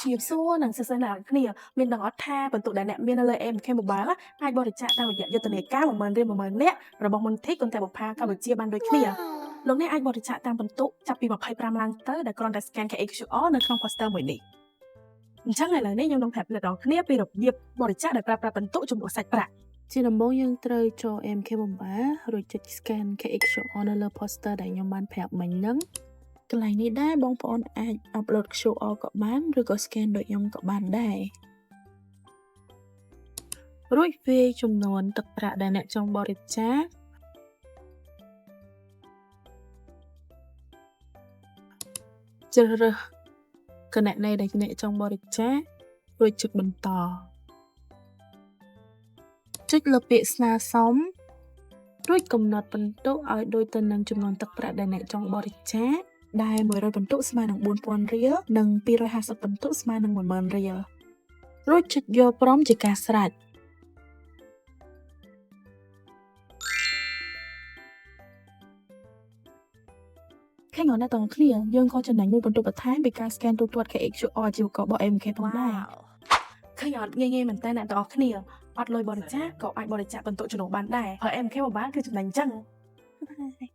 ជំរាបសួរនិងសួស្តីអ្នកទាំងអស់គ្នាមានដឹងអត់ថាពិន្ទុដែលអ្នកមាននៅលើ AMK Mobile អាចបរិច្ចាគតាមរយៈយុទ្ធនាការ10000រៀល10000នាក់របស់មូលនិធិគន្ធបុប្ផាកម្ពុជាបានដូចគ្នាលោកអ្នកអាចបរិច្ចាគតាមពិន្ទុចាប់ពី25ឡើងទៅដែលគ្រាន់តែ scan KHQR នៅក្នុង poster មួយនេះអញ្ចឹងឥឡូវនេះខ្ញុំនឹងប្រាប់អ្នកទាំងអស់គ្នាពីរបៀបបរិច្ចាគដោយប្រើប្រាស់ពិន្ទុជំនួសសាច់ប្រាក់ ជាដំបូងយើងត្រូវចូល AMK Mobile រួចចុច scan KHQR នៅលើ poster ដែលខ្ញុំបានប្រាប់មិញហ្នឹងកន្លែងនេះដែរបងប្អូនអាច upload QR ក៏បានឬក៏ scan ដូចខ្ញុំក៏បានដែររួចវាយចំនួនទឹកប្រាក់ដែលអ្នកចង់បរិច្ចាគជ្រើសរើសគណនីដែលអ្នកចង់បរិច្ចាគរួចចុចបន្តចុចលើពាក្យស្នើសុំរួចកំណត់ពិន្ទុឲ្យដូចទៅនឹងចំនួនទឹកប្រាក់ដែលអ្នកចង់បរិច្ចាគដែល100ពិន្ទុស្មើនឹង4000រៀលនិង250ពិន្ទុស្មើនឹង10000រៀលរួចចុចយល់ព្រមជាការស្រេចឃើញអត់អ្នកទាំងគ្នាយើងក៏ចំណេញមួយពិន្ទុបន្ថែមពីការ scan ទូទាត់ KHQR អាជីវកររបស់ AMK ផងដែរ ឃើញអត់ងាយៗមែនតើអ្នកទាំងអស់គ្នាអត់លុយបរិច្ចាគក៏អាចបរិច្ចាគពិន្ទុជំនួសបានដែរព្រោះ AMK Mobile គឺចំណេញអញ្ចឹង។